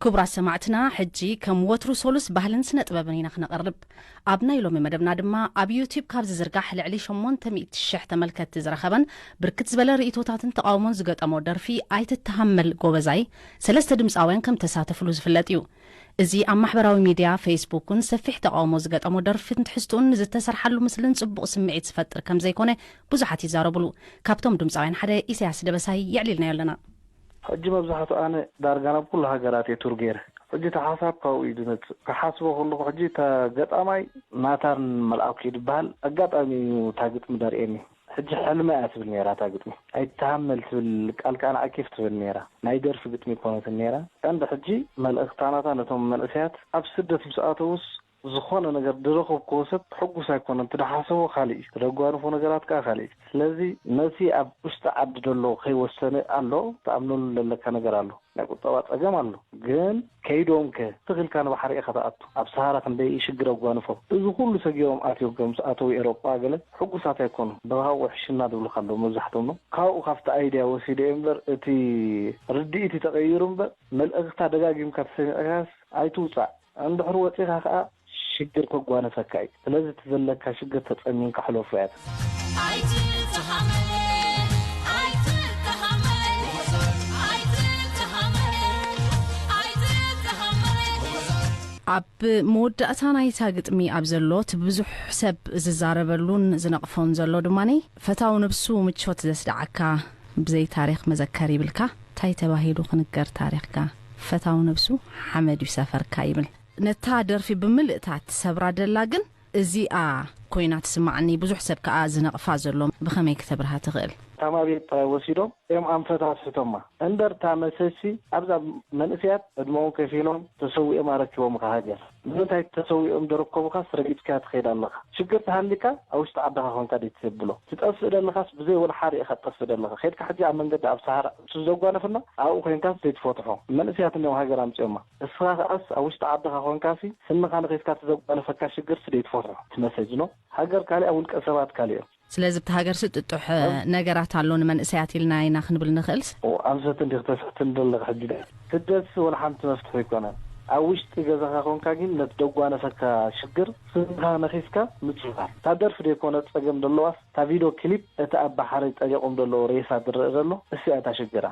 ክቡራት ሰማዕትና፣ ሕጂ ከም ወትሩ ሶሉስ ባህልን ስነ ጥበብን ኢና ክነቕርብ። ኣብ ናይ ሎሚ መደብና ድማ ኣብ ዩቲዩብ ካብ ዝዝርጋሕ ልዕሊ ሸሞንተ ሚእቲ ሽሕ ተመልከትቲ ዝረኸበን ብርክት ዝበለ ርእይቶታትን ተቓውሞን ዝገጠሞ ደርፊ ኣይትተሃመል ጎበዛይ፣ ሰለስተ ድምፃውያን ከም ተሳተፍሉ ዝፍለጥ እዩ። እዚ ኣብ ማሕበራዊ ሚድያ ፌስቡክ እውን ሰፊሕ ተቓውሞ ዝገጠሞ ደርፍን ትሕዝትኡን ንዝተሰርሓሉ ምስልን ጽቡቕ ስምዒት ዝፈጥር ከም ዘይኮነ ብዙሓት ይዛረብሉ። ካብቶም ድምፃውያን ሓደ ኢሳያስ ደበሳይ የዕሊልናዮ ኣለና። ሕጂ መብዛሕትኡ ኣነ ዳርጋ ናብ ኩሉ ሃገራት እየ ቱር ገይረ። ሕጂ እቲ ሓሳብ ካብኡ እዩ ዝመጽእ። ክሓስቦ ከለኹ ሕጂ እታ ገጣማይ ናታን መልኣኩ እዩ ዝበሃል። ኣጋጣሚ እዩ እታ ግጥሚ ደርእየኒ። ሕጂ ሕልመ እያ ትብል ነይራ እታ ግጥሚ። ኣይትተሃመል ትብል ቃል ከኣ ንዓ ኬፍ ትብል ነይራ። ናይ ደርፊ ግጥሚ ኣይኮነትን ነይራ። ቀንዲ ሕጂ መልእኽታ ናታ ነቶም መንእሰያት ኣብ ስደት ምስ ኣተዉስ ዝኾነ ነገር ዝረኸብክዎ ሰብ ሕጉስ ኣይኮነን። እቲ ዝሓሰቦ ካልእ እዩ፣ እቲ ዘጓንፎ ነገራት ከኣ ካልእ እዩ። ስለዚ ነቲ ኣብ ውሽጢ ዓዲ ዘሎ ከይወሰነ ኣሎ፣ ትኣምነሉ ዘለካ ነገር ኣሎ። ናይ ቁጠባ ጸገም ኣሎ፣ ግን ከይዶም ከ ትኽልካ ንባሕሪ ኢኻ ትኣቱ። ኣብ ሰሃራ ክንደይ ሽግር ኣጓንፎም። እዚ ኩሉ ሰጊሮም ኣትዮም ከም ምስ ኣተው ኤሮጳ ገለ ሕጉሳት ኣይኮኑ። ብኻብኡ ሕሽና ዝብሉኻ ኣለዉ መብዛሕትኦም ነው። ካብኡ ካብቲ ኣይድያ ወሲደ እየ እምበር፣ እቲ ርድኢት እዩ ተቐይሩ እምበር፣ መልእኽታ ደጋጊምካ ተሰሚዕካስ ኣይትውጻእ። እንድሕር ወጺኻ ከኣ ሽግር ከጓነፈካ እዩ። ስለዚ እቲ ዘለካ ሽግር ተጸሚምካ ሕለፎ እያ። ኣይትተሃመል፣ ኣይትተሃመል፣ ኣይትተሃመል፣ ኣይትተሃመል። ኣብ መወዳእታ ናይታ ግጥሚ ኣብ ዘሎ እቲ ብዙሕ ሰብ ዝዛረበሉን ዝነቕፎን ዘሎ ድማ ፈታው ነብሱ ምቾት ዘስድዓካ ብዘይ ታሪኽ መዘከር ይብልካ። እንታይ ተባሂሉ ክንገር ታሪኽካ? ፈታው ነብሱ ሓመድ እዩ ሰፈርካ ይብል። ነታ ደርፊ ብምልእታ ትሰብራ ደላ ግን እዚኣ ኮይና ትስማዓኒ። ብዙሕ ሰብ ከኣ ዝነቕፋ ዘሎ ብኸመይ ክተብርሃ ትኽእል? ታማቤት ጥራይ ወሲዶም እዮም ኣንፈት ኣስሕቶማ። እምበር እታ መሰሲ ኣብዛ መንእሰያት ዕድመኦም ከፊሎም ተሰዊኦም ኣረኪቦምኻ ሃገር። ንምንታይ ተሰዊኦም ደረከቡኻስ ረጊጽካያ ትኸይድ ኣለኻ? ሽግር ተሃሊካ ኣብ ውሽጢ ዓድኻ ኮንካ ደይ ትብሎ? ትጠፍእ ደለኻስ ብዘይ ወላ ሓደ ኢኻ ትጠፍእ ደለኻ? ኸይድካ ሕጂ ኣብ መንገዲ ኣብ ሰሃራ ምስ ዘጓነፈና ኣብኡ ኮንካስ ደይ ትፈትሖ? መንእሰያት እዮም ሃገር ኣምጺኦማ። እስኻ ከኣስ ኣብ ውሽጢ ዓድኻ ኮንካሲ ስንኻ ንኺስካ እቲ ዘጓነፈካ ሽግርሲ ደይ ትፈትሖ? እቲ መሰጅ ነው። ሃገር ካሊእ፣ ኣብ ውልቀ ሰባት ካሊእ እዮም። ስለዚ ኣብቲ ሃገርሲ ጥጡሕ ነገራት ኣሎ ንመንእሰያት ኢልና ኢና ክንብል ንኽእልስ? ኦ፣ ኣምሰት እንዲኽ ተስሕትን ዘለኽ ሕጂ ደ? ስደትሲ ወላ ሓንቲ መፍትሒ ኣይኮነን። ኣብ ውሽጢ ገዛኻ ኮንካ ግን ነቲ ደጓነፈካ ሽግር ስንኻ ነኺስካ ምጽዋር። እታ ደርፊ ደይኮነ ጸገም ዘለዋስ እታ ቪድዮ ክሊፕ እቲ ኣብ ባሕሪ ጠሊቖም ዘለዉ ሬሳ ዝረአ ዘሎ እሱ እያ እታ ሽግራ።